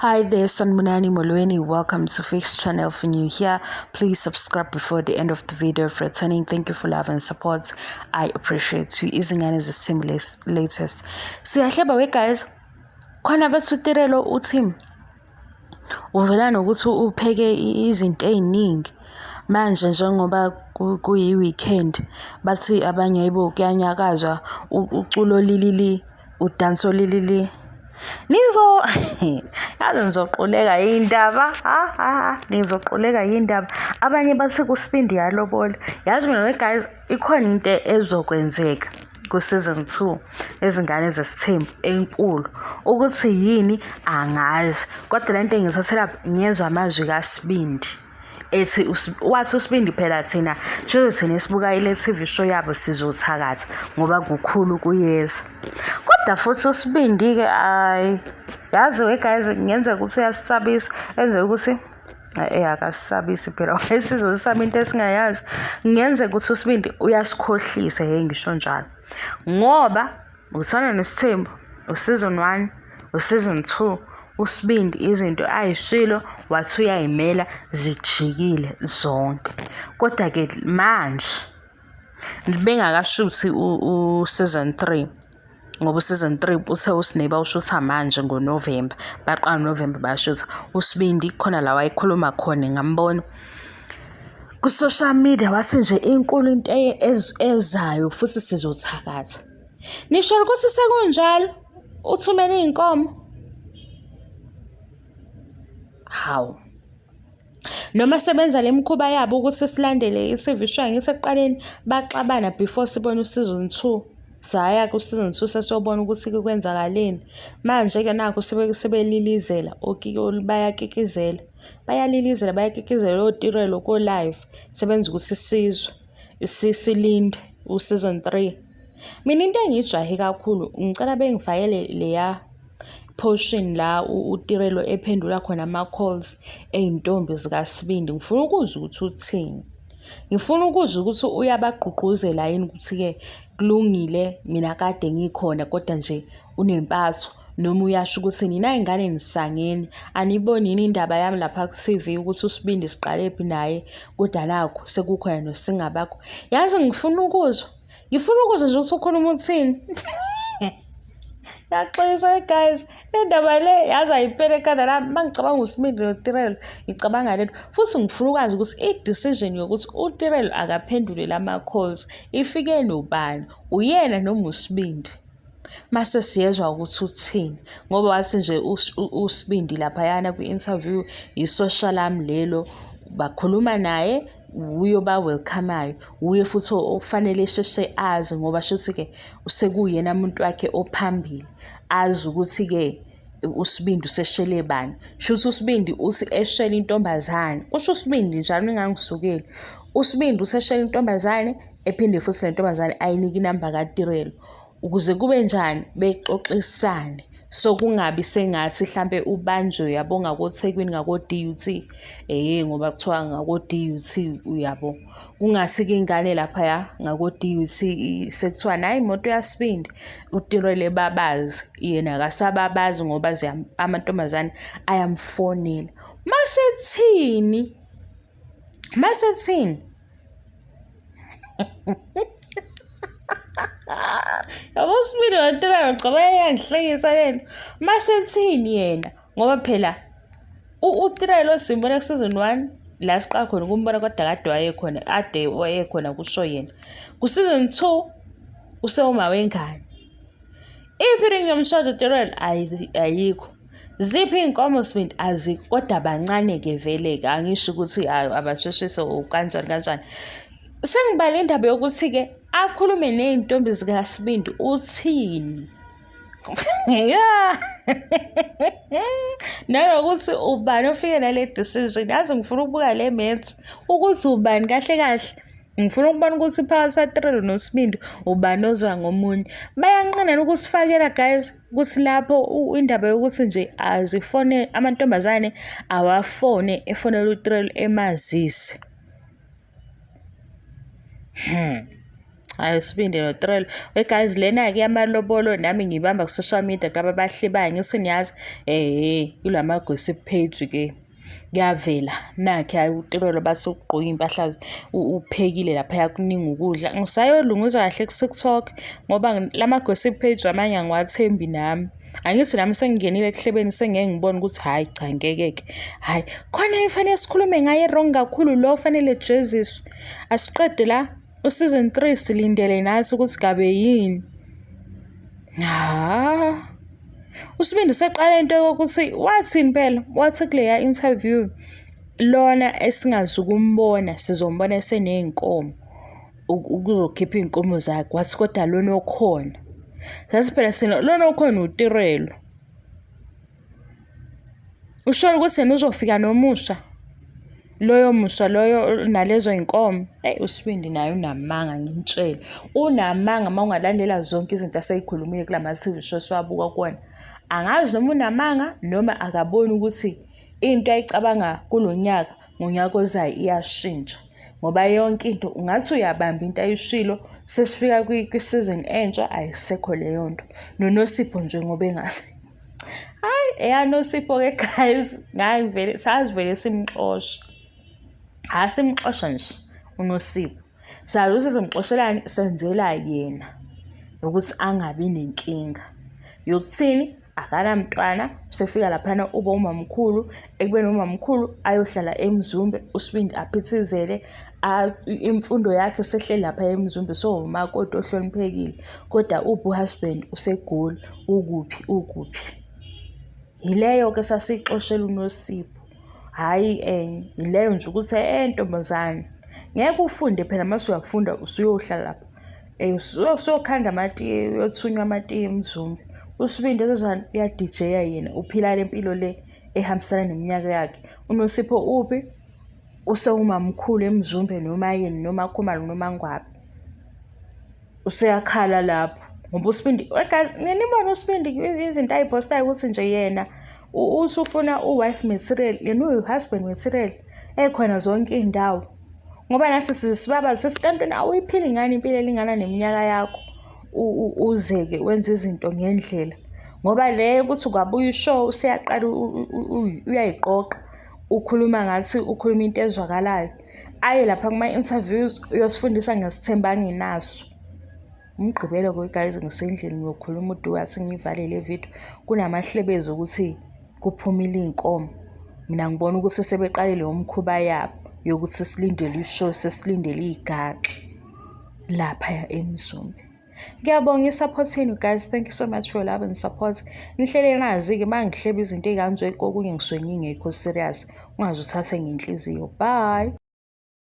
Hi there, Sanbonani Molweni. Welcome to Fix Channel. If you're new here, please subscribe before the end of the video. For returning, thank you for love and support. I appreciate you. Izingane zesithembu latest. Siyahleba we guys. Khona bathi uTirelo uthi uvela nokuthi upheke izinto ey'ningi manje njengoba kuyi-weekend bathi abanye ayibo kuyanyakazwa uculo lilili udanso lilili nizo yazi nizoquleka yindaba ha ha nizoquleka yindaba abanye bathi kusibindi uyalobola yazi mina we guys ikhona into ezokwenzeka ku-season 2 ezingane zesithembu enkulu ukuthi yini angazi kodwa lento engithathela ngiyezwa amazwi kaSibindi ethi wathi uSibindi phela thina shuthi thina esibuka ile TV show yabo sizothakatha ngoba kukhulu kuyeza kodwa futhi uSibindi-ke ayi yazi we guys ngenzeka ukuthi uyasisabisa enzela ukuthi eh akasisabisi phela wayesizosaba into esingayazi kungenzeka ukuthi uSibindi uyasikhohlisa hey ngisho njalo ngoba Uthando Nesithembu u-season 1 u-season 2 uSibindi izinto ayishilo wathi uyayimela zijikile zonke kodwa-ke manje bengakashuthi u-season 3 ngoba u-season 3 uthe uSne bawushutha manje ngoNovemba baqala uNovemba bashutha uSibindi khona la wayekhuluma khona ngambona ku-social media wathi nje inkulu into ezayo futhi sizothakatha nisho ukuthi sekunjalo uthumele iy'nkomo hawu noma sebenza le mikhuba yabo ukuthi silandele i-TV show ngithi ekuqaleni baxabana before sibone u-season 2 saya ku-season 2 sesiyobona ukuthi kwenzakaleni manje-ke nakhu sebelilizela bayakikizela bayalilizela bayakikizela oTirelo ko-live sebenza ukuthi sizwe silinde u-season 3 mina into engiyijahe kakhulu ngicela bengifakele leya portion la uTirelo ephendula khona ama-calls ey'ntombi zikaSibindi ngifuna ukuzwa ukuthi uthini ngifuna ukuzwa ukuthi uyabagqugquzela yini ukuthi-ke kulungile mina kade ngikhona kodwa nje unempatho noma uyasho ukuthi nina ingane nisangene aniboni yini indaba yami lapha ku-TV ukuthi uSibindi siqalephi naye kodwa nakho sekukhona nosingabakho yazi ngifuna ukuzwa ngifuna ukuzwa nje ukuthi ukhuluma uthini Yaxolisa guys le ndaba le yazi ayiphele ekhanda lami uma ngicabanga uSibindi noTirelo ngicabanga lento futhi ngifuna ukwazi ukuthi i-decision yokuthi uTirelo akaphendule lama-calls ifike nobani uyena noma uSibindi Mase siyezwa ukuthi uthini ngoba wathi nje uSibindi laphayana kwi-interview isosha lami lelo bakhuluma naye wuye oba-welcome-ayo wuye futhi okufanele esheshe azi ngoba shuthi-ke sekuyena muntu wakhe ophambili azi ukuthi-ke uSibindi useshele bani shuthi uSibindi uthi eshele intombazane kusho uSibindi njalo ningangisukeli uSibindi useshele intombazane ephinde futhi le ntombazane ayinike inamba kaTirelo ukuze kube njani bexoxisane so kungabi sengathi hlampe ubanjwe uyabo ngakoThekwini ngako-DUT ehhe ngoba kuthiwa ngako-DUT uyabo kungasi-ke ingane laphaya ngako-DUT sekuthiwa nayi imoto yaSibindi uTirelo babazi yena akasababazi ngoba amantombazane ayamfonela masethini masethini Yabo usibili wantwana ngigqoba iyangihlekisa lento. Masethini yena ngoba phela uTirelo simbona ku-season 1 la siqala khona ukumbona kodwa kade wayekhona ade wayekhona kusho yena. Ku-season 2 usewuma wengane. Iphi ring yomshado Tirelo? Ayikho. Ziphi iy'nkomo Sibindi? Azikho kodwa bancane-ke vele-ke angisho ukuthi abasheshise or kanjani kanjani. Sengibale indaba yokuthi-ke akhulume ney'ntombi zikaSibindi uthini? Ya. Nanokuthi ubani ofike nale decision yazi ngifuna ukubuka le maths ukuthi ubani kahle kahle Ngifuna ukubona ukuthi phakathi kwaTirelo noSibindi ubani ozwa ngomunye. Bayanqena ukusifakela guys ukuthi lapho indaba yokuthi nje azifone amantombazane awafone efonela uTirelo emazise. Hmm. Hayi usibindi noTrelo. We guys lena-ke yamalobolo nami ngiyibamba ku-social media kulaba abahlebayo ngithi niyazi eh kulama gossip page ke kuyavela nakhe hayi uTirelo bathi ugqoke iy'mpahla uphekile laphaya kuningi ukudla. Ngisayolunguza kahle ku-TikTok ngoba lama gossip page amanye angiwathembi nami. Angithi nami sengingenile ekuhlebeni sengeke ngibone ukuthi hhayi cha ngeke-ke. Hhayi khona efanele sikhulume ngayo e-wrong kakhulu lo fanele ejeziswe. Asiqede la u-season 3 silindele nathi ukuthi kabe yini. Ha. USibindi useqala into yokuthi wathini phela wathi kuleya interview lona esingazukumbona sizombona eseney'nkomo ukuzokhipha iy'nkomo zakhe wathi kodwa lona okhona sathi phela sina lona okhona uTirelo Usholo ukuthi yena uzofika nomusha loyo musha loyo nalezo y'nkomo. Eyi uSibindi naye unamanga ngimtshele. Unamanga uma ungalandela zonke izinto aseyikhulumile kula ma-T_V show esiwabuka kuwona. Angazi noma unamanga noma akaboni ukuthi into ayicabanga kulo nyaka ngonyaka ozayo iyashintsha. Ngoba yonke into ungathi uyabamba into ayishilo sesifika kwi-season entsha ayisekho leyo nto. NoNosipho nje ngoba engase Hayi eyaNosipho-ke guys ngangivele sasivele simxosha. Hhayi simxosha nje uNosipho. Sazi ukuthi simxoshelani senzela yena ukuthi angabi nenkinga yokuthini akanamntwana usefika laphana uba umamkhulu ekubeni umamkhulu ayohlala eMzumbe uSibindi aphithizele imfundo yakhe sehleli lapha eMzumbe sowumakoti ohloniphekile kodwa uphi uhusband useGoli ukuphi ukuphi. Yileyo-ke sasiyixoshela uNosipho, hhayi enye. Yileyo nje ukuthi ntombazane ngeke ufunde phela mase uyafunda usuyohlala lapha usuyokhanda amatiye, uyothunywa amatiye eMzumbe. USibindi sezani uyadijeya yena uphila le mpilo le ehambisana neminyaka yakhe. UNosipho uphi? Usewumamkhulu eMzumbe noma yini noma Khumalo noma Ngwabe. Useyakhala lapho ngoba uSibindi we guys nginibone uSibindi izinto ayiphostayo ukuthi nje yena usufuna u-wife material yena uyi-husband material ekhona zonke iy'ndawo ngoba nasi sibaba sesikampeni awuyiphili ngani impilo elingana neminyaka yakho uze-ke wenze izinto ngendlela ngoba le ukuthi kwabuya ushow useyaqala uyayiqoqa ukhuluma ngathi ukhuluma into ezwakalayo aye lapha kuma-interviews uyosifundisa ngesithemba anginaso. UMgqibelo-ke guys ngisendlini ngiyokhuluma uDuke athi ngiyivale le video. Kunamahlebezi okuthi kuphumile iy'nkomo. Mina ngibona ukuthi sebeqale leyo mkhuba yabo yokuthi silindele ishow sesilindele iy'gaxa laphaya eMzumbe. Ngiyabonga i-support yenu guys. Thank you so much for your love and support. Nihlele nazi-ke uma ngihleba izinto ey'kanje kokunye ngisuke ngingekho serious. Ungaze uthathe ngenhliziyo. Bye.